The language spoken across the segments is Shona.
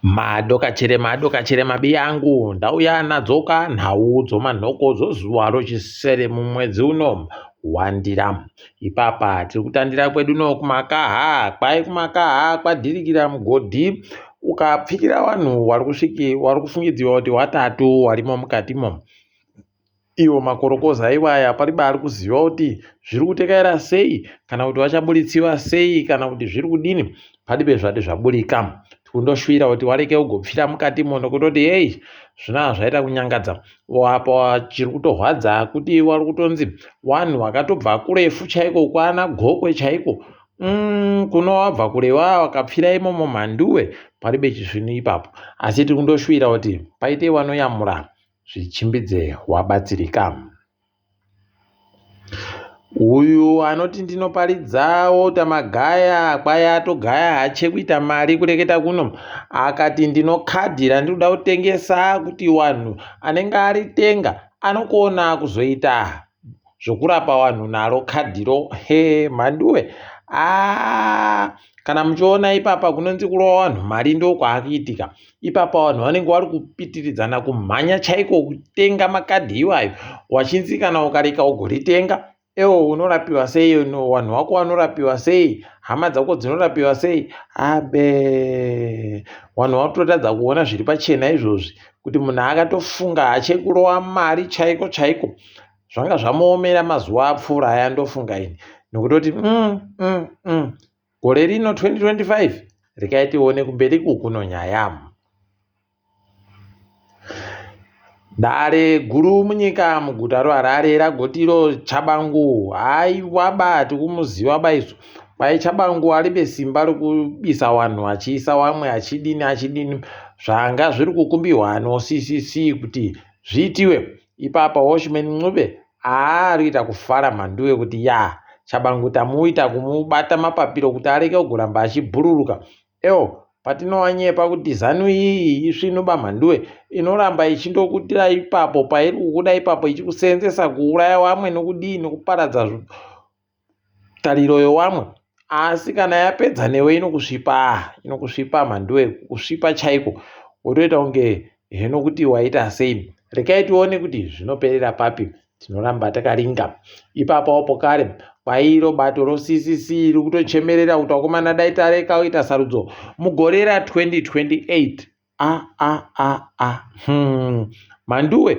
Madokachere madokachere mabiyangu ndauya nadzoka nhau dzomanhoko dzozuva rochisere mumwedzi uno wandira. Ipapa tiri kutandira kwedu no kumakaha kwai kumakaha kwadhirikira mugodhi ukapfikira vanhu wari kufungidzirwa kuti watatu warimo mukatimo. Iwo makorokoza iwaya paribe ari kuziva kuti zviri kutekaira sei kana kuti vachaburitsiwa sei kana kuti zviri kudini padibe zvati zvaburika tikundoshuwira kuti wareke ugopfira mukatimo nokutoti hei zvino zvaita kunyangadza apa chiri kutorwadza kuti wari kutonzi wanhu wakatobva kurefu chaiko kwana gokwe chaiko mm, kuno wabva kure wa wakapfira imomo mhanduwe paribe chisvinu ipapo asi tiri kundoshuwira kuti paite wanoyamura zvichimbidze wabatsirika. Uyu anoti ndinoparidza Walter Magaya kwai atogaya hache kuita mari kureketa kuno akati ndinokadhi randiri kuda kutengesa kuti wanhu anenge aritenga anokona kuzoita zvokurapa wanhu naro kadhiro he mhanduwe aa kana muchiona ipapa kunonzi kurova wanhu mari ndokwaakuitika Ipapa vanhu vanenge vari kupitiridzana kumhanya chaiko kutenga makadhi iwayo wachinzi kana ukareka ugoritenga ewo unorapiwa sei vanhu vako vanorapiwa sei hama dzako dzinorapiwa sei abe vanhu vakutotadza kuona zviri pachena izvozvi kuti munhu akatofunga achekurova mari chaiko chaiko zvanga zvamuomera mazuva apfuura aya ndofunga ini nokutoti mm, mm, mm. Gore rino 2025 rekai tione kumberi kukuno nyaya. Dare guru munyika muguta roHarare ragotiro Tshabangu haiwa ba tikumuziva ba isu kwai Tshabangu aribe simba rokubisa wanhu achiisa wamwe achidini achidini zvanga zviri kukumbiwa noCCC kuti zviitiwe Ipapa Watchman Ncube aari kuita kufara mhanduwe kuti yaa Tshabangu tamuita kumubata mapapiro kuti areke kugoramba achibhururuka. Ewo patinowanyepa kuti zanu iyi isvinu bamhanduwe inoramba ichindokutira ipapo pairi kukuda ipapo ichikuseenzesa kuuraya wamwe nokudii nokuparadza tariro yowamwe asi kana yapedza newe inokusvipa inokusvipa mhanduwe kusvipa chaiko wotoita kunge heno kuti waita sei rekai tione kuti zvinoperera papi tinoramba takaringa ipapawo pokare kwairo bato roccc riri kutochemerera kuti vakomana dai tareka kuita sarudzo mugore ra 2028 a a a a hmm. mhanduwe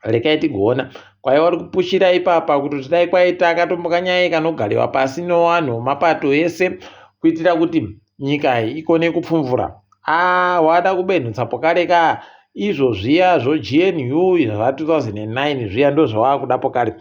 rekai tigoona kwaiva uri kupushira ipapa kutoti dai kwaita akatomboka nyaya ikanogariwa pasi nevanhu mapato ese kuitira kuti nyika iyi ikone kupfumvura a wada kubenhutsa pokare ka izvo zviya zvognu zva 2009 zviya ndozvawakuda pokare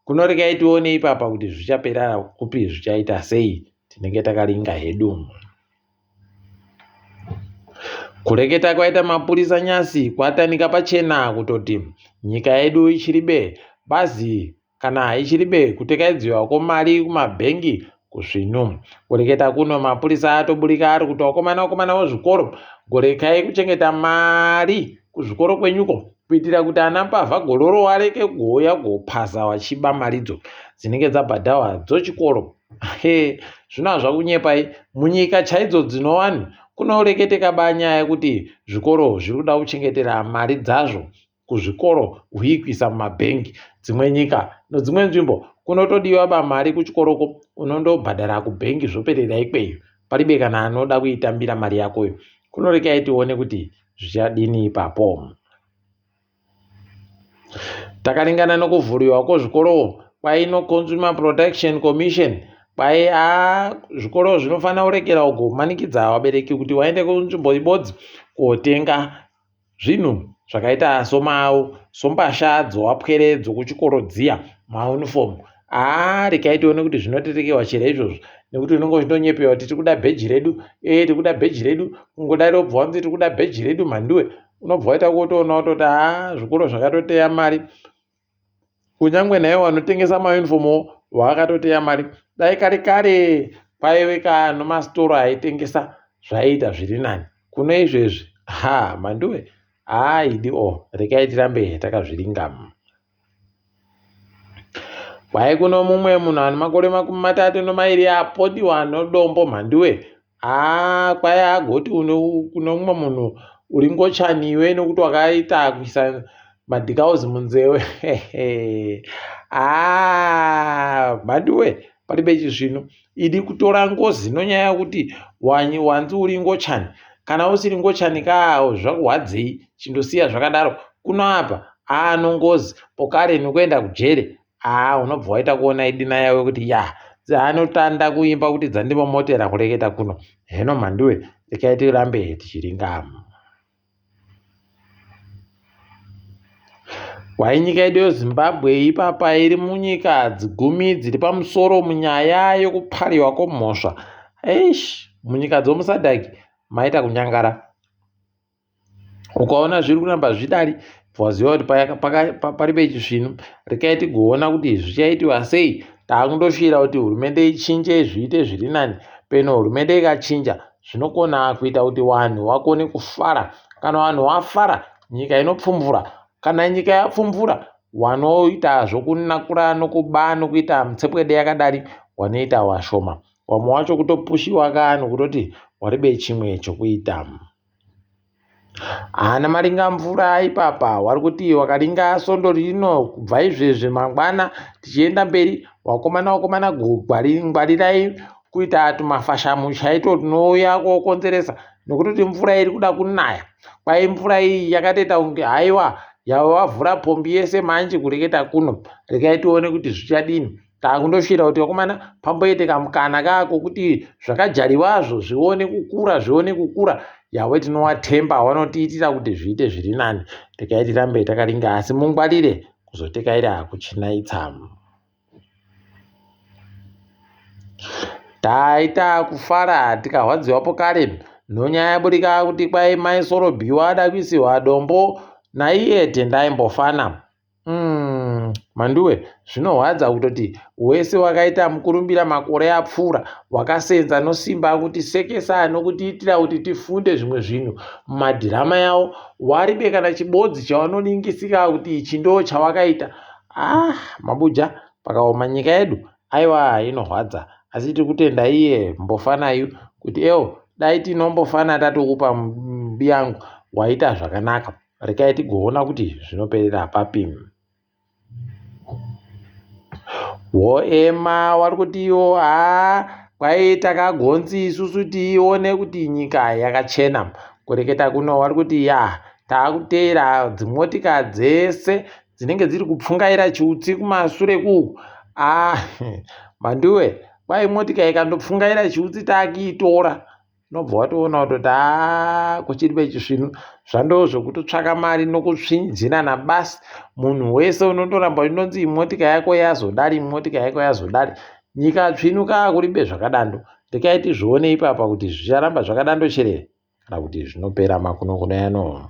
kunorekai tione ipapa kuti zvichapera kupi zvichaita sei tinenge takaringa hedu Kureketa kwaita mapurisa nyasi kwatanika pachena kutoti nyika yedu ichiribe bazi kana ichiribe kutekaidziwa kwomari kumabhengi kusvinu. Kureketa kuno mapurisa atoburika ari kuti vakomana vakomana vezvikoro gorekai kuchengeta mari kuzvikoro kwenyuko kuitira kuti ana mbavha gororo wareke kugouya kugopaza wachiba maridzo dzinenge dzabhadhawa dzochikoro. He, zvino hazvakunyepai munyika chaidzo dzinowani kunoreketeka ba nyaya yekuti zvikoro zviri kuda kuchengetera mari dzazvo kuzvikoro uye kuisa mumabhengi dzimwe nyika nodzimwe nzvimbo kunotodiwa ba mari kuchikoroko unondobhadhara kubhengi zvoperera ikweyo paribe kana anoda kuitambira mari yakoyo kunorekai tione kuti zvichadini ipapo Takaringana nokuvhuriwa kwozvikoro kwaino Consumer Protection Commission kwai a zvikoro zvinofanira kurekera kumanikidza vabereki kuti vaende kunzvimbo ibodzi kotenga zvinhu zvakaita somau sombasha dzowapwere dzokuchikoro dziya maunifomu haa rekai tione kuti zvinotetekewa chero izvozvo nekuti unenge uchinonyepewa kuti tiri kuda bheji redu ee tiri kuda bheji redu kungodai robva wanzi tiri kuda bheji redu mhanduwe unobva waita kutoona kutoti haa zvikoro zvakatoteya mari kunyangwe naivo vanotengesa maunifomu vakatoteya mari dai kare kare kwaive kano masitoro aitengesa zvaiita zviri nani kuno izvezvi ha manduwe haaidi o rekai tirambe takazviringa Kwai kuno mumwe munhu ane makore 32 apodiwa nodombo mhanduwe. Haa kwai agoti kune umwe munhu uri ngochani iwe nekuti wakaita kuisa madhikauzi munzewe. Haa mhanduwe paribe chisvinu. Idi kutora ngozi nonyaya yekuti wanzi uri ngochani. Kana usiri ngochani kaa zvakuhwadzei chindosiya zvakadaro. Kuno apa ano ngozi pokare nekuenda kujere haa unobva waita kuona idina yavo kuti ya dzaanotanda kuimba kuti dzandimomotera kureketa kuno heno mhanduwe rekai tirambe tichiringama Why nyika yedu yeZimbabwe ipapa iri munyika dzigumi dziri pamusoro munyaya yekupariwa kwemhosva. Eish, munyika dzomuSADC maita kunyangara. Ukaona zviri kuramba zvidari waziva kuti paribe chisvinu. Rekai tigoona kuti zvichaitiwa sei. Takundoshuvira kuti hurumende ichinje zviite zviri nani. Peno hurumende ikachinja zvinokona kuita kuti vanhu vakone kufara. Kana vanhu vafara nyika inopfumvura. Kana nyika yapfumvura wanoita zvokunakura nokuba nokuita mitsepwede yakadari wanoita washoma. Wamwe wacho kutopushiwa ka nokutoti waribe chimwe chokuita. Ana maringa mvura ipapa wari kuti wakaringa sondo rino kubva izvezvi mangwana tichienda mberi wakomana wakomana ngwarirai kuita tumafashamu chaito tunouya kokonzeresa nokutoti mvura iri kuda kunaya kwai mvura iyi yakatoita kunge haiwa yavavhura pombi yese manje kureketa kuno rekai tione kuti zvichadini Takundosvira kuti vakomana pamboite kamukana kako kuti zvakajariwazvo zvione kukura zvione kukura yawe tinowatemba wanotiitira kuti zviite zviri nani regai tirambe takaringa asi mungwarire kuzotekaira kuchinaitsa taita kufara tikarwadziwapo kare nonyaya yaburika kuti kwai mai sorobhiwa ada kuisiwa dombo naiye tendai mbofana Umm Mhanduwe zvinohwadza kutoti wese wakaita mukurumbira makore apfuura wakasenza nosimba kutisekesa nokutiitira kuti tifunde zvimwe zvinhu mumadhirama yawo waribe kana chibodzi chawanoningisika kuti ichi ndo chawakaita ah mabuja pakaoma nyika yedu aiwa inohwadza asi tiri kutenda iye mbofanayu kuti ewo dai tinombofana tatokupa mbiyangu waita zvakanaka Regai tigoona kuti zvinoperera papi. Woema wari kuti iwo haa kwai takagonzi isusu tione kuti nyika yakachena. Kureketa kuno wari kuti ya takuteera dzimotika dzese dzinenge dziri kupfungaira chiutsi kumasure kuku. Ah, Mhanduwe kwai motika ikandopfungaira chiutsi takiitora. Unobva watoona kutoti haa kuchiri pechisvinu zvandoo zvekutotsvaka mari nokutsvinzirana basi munhu wese unondoramba uchindonzi motika yako yazodari motika yako yazodari nyika tsvinu kaa kuribe zvakadando rekai tizvione ipapa kuti zvicharamba zvakadando chere kana kuti zvinopera makunun'unu yano.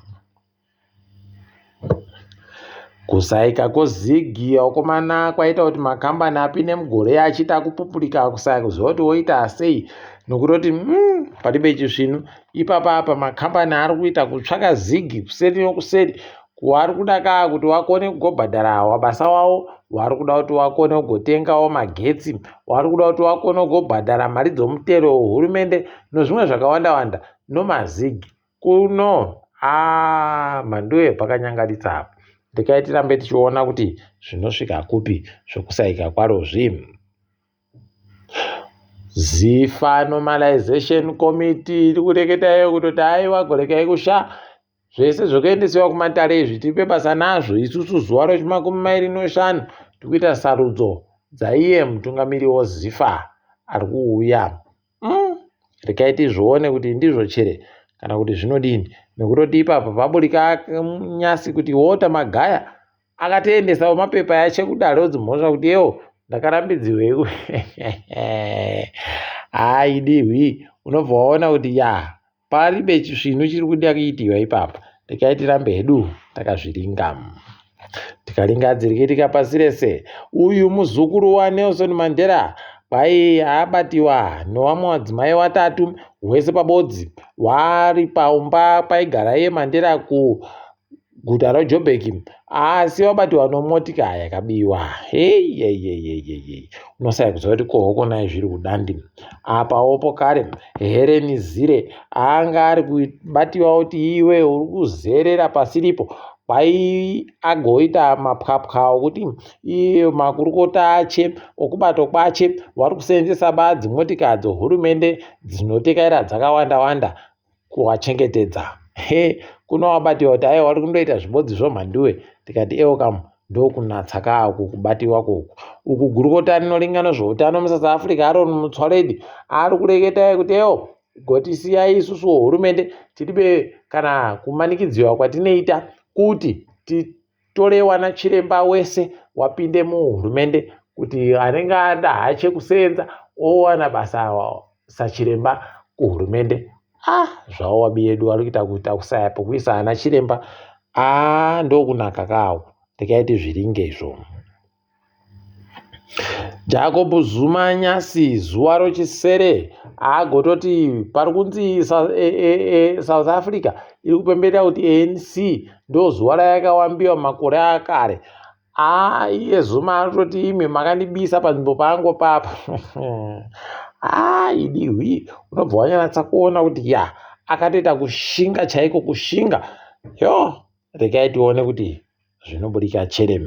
Kusaika kozigi vakomana kwaita kuti makambani apinde mugore achiita kupupurika kusaya kuziva kuti woita sei nokutoti mm, paribe chisvinu ipapa apa makambani ari kuita kutsvaka zigi kuseri nokuseri wari kuda kaa kuti wakone kugobhadhara wabasa wavo wari kuda kuti wakone kugotengawo magetsi wari kuda kuti wakone kugobhadhara mari dzomutero hurumende nozvimwe zvakawanda wanda nomazigi Kuno aah Mhanduwe pakanyangaritsa apa. Rekai tirambe tichiona kuti zvinosvika kupi zvokusaika kwarozvi. Zifa Normalization Committee iri kureketa iyo kutoti aiwa gorekai kusha zvese zvekuendesiwa kumatare izvi tipe basa nazvo isusu zuva rechimakumi mairi noshanu tikuita sarudzo dzaiye mutungamiri woZifa ari kuuya. Mm, regai tizvione kuti ndizvo chere kana kuti zvinodini nekutoti ipapa paburika nyasi kuti Walter Magaya akatoendesawo mapepa yache kudare odzimhosva kuti yewo ndakarambidziwei haidihwi unobva waona kuti ya Paribe chisvinu chiri kuda kuitiwa ipapa. Regai tirambe hedu takazviringa. Tikaringa dzirikitika pasi rese. Uyu muzukuru waNelson Mandela kwai abatiwa newamwe wadzimai watatu wese pabodzi wari paumba paigara iye Mandela ku Guta reJoburg asi wabatiwa nomotika yakabiwa. Heyeyeyeyey unosaya kuziva kuti ko hokonai zviri kudandi. Apawo pokare Helen Zille anga ari kubatiwa kuti iwe uri kuzerera pasiripo kwai agoita mapwapwa okuti iye makurukota ache okubato kwache vari kuseenzesa ba dzimotika dzohurumende dzinotekaira dzakawanda wanda kuwachengetedza he kuno wabatiwa kuti aiwa uri kundoita zvibodzi zvomhanduwe tikati ewo kamu ndokunatsa kaaku kubatiwa koku uku gurukota rinoringa nezveutano musouth africa aron mutswaledi ari kureketa kuti ewo gotisiyai isusu hurumende tiribe kana kumanikidziwa kwatinoita kuti titore wana chiremba wese wapinde muhurumende kuti anenge ada hache kuseenza owana basa sachiremba kuhurumende. Ah, zvavo wabi yedu vari kuita kuita kusaya pokuisa ana chiremba. Ah, ndokunaka kawo. Ndikaiti zviringe izvo. Jacob Zuma nyasi zuva rochisere agototi pari kunzi e, e, e, South Africa iri kupemberera kuti ANC ndo zuva rayakawambiwa makore akare. Haa iye Zuma anototi imi makandibisa panzvimbo pangu papa. Haa idi hwi unobva wanyatsa kuona kuti ya akatoita kushinga chaiko kushinga. Yo regai tione kuti zvinobudika chere.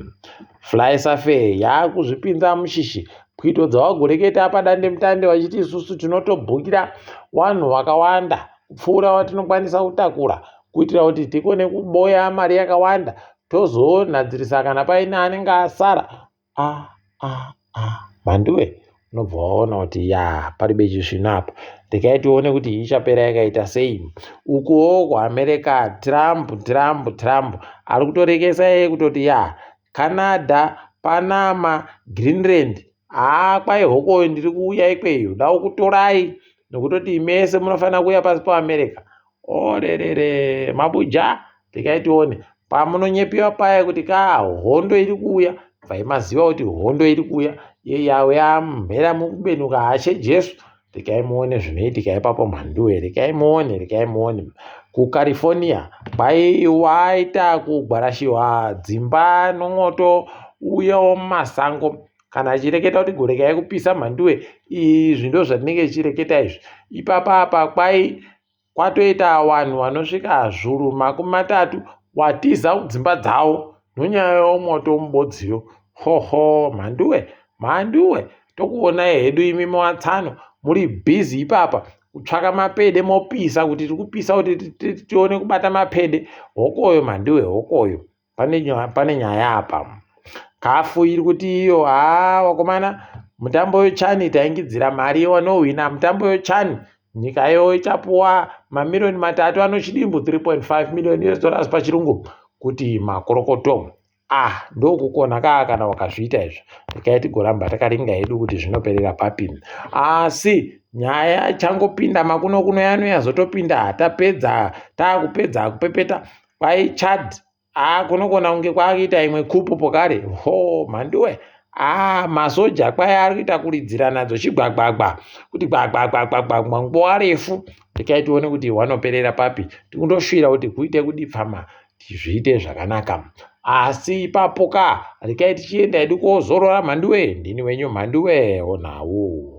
Fly Safe yaakuzvipinza mushishi pwito dzawagoreketa padandemutande vachiti isusu tinotobhukira vanhu vakawanda kupfuura vatinokwanisa kutakura kuitira kuti tikone kuboya mari yakawanda tozonhadzirisa kana paine anenge asara ah, ah, ah. Mhanduwe unobva waona kuti ya paribe chisvino apa regai tione kuti ichapera yakaita sei ukuwo kuamerica trump trump trump ari kutorekesa iye kutoti ya canada panama greenland haa kwai hokoyo ndiri kuuya ikweyo ndakutorai nokutoti mese munofanira kuuya pasi paamerica orerere mabuja regai tione pamunonyepiwa paya kuti ka hondo iri kuuya bvai maziva kuti hondo iri kuuya yauya mhera mukubenuka hashe jesu regai muone zvinoitika ipapo mhanduwe regai muone regai muone kucalifornia kwaiwaita kugwarashiwa dzimba nomwoto uyawo mumasango kana achireketa kuti gorekai kupisa mhanduwe izvi ndo zvatinenge tichireketa izvi ipapa apa kwai kwatoita vanhu vanosvika zvuru 30 watiza kudzimba dzavo nonyaya yomoto mubodziyo hoho mhanduwe mhanduwe tokuonai hedu imi matsano muri bhizi ipapa kutsvaka mapede mopisa kuti tiri kupisa kuti tione kubata mapede hokoyo mhanduwe hokoyo pane, pane nyaya apa kafu iri kuti iyo haa wakomana mutambo wechani taingidzira mari wanohwina mutambo wechani nyika iyo ichapuwa mamiriyoni 3 anochidimbu 3.5 million US dollars pachirungu kuti makorokoto ah ndokukona kaa kana wakazviita izvo regai tigoramba takaringa hedu kuti zvinoperera papi asi nyaya ichangopinda makuno kuno yano yazotopinda tapedza taakupedza kupepeta kwai chad aa kunogona kunge kwakuita imwe kupu pokare ho mhanduwe aa masoja kwai ari kuita kuridzira nadzo chigwagwagwa kuti gwagwagwagwagwa nguva refu rekai tione kuti wanoperera papi tikundoshuvira kuti kuite kudipfama zviite zvakanaka asi ipapo ka rekai tichienda hedu kozorora mhanduwe ndini wenyu mhanduwe onhau.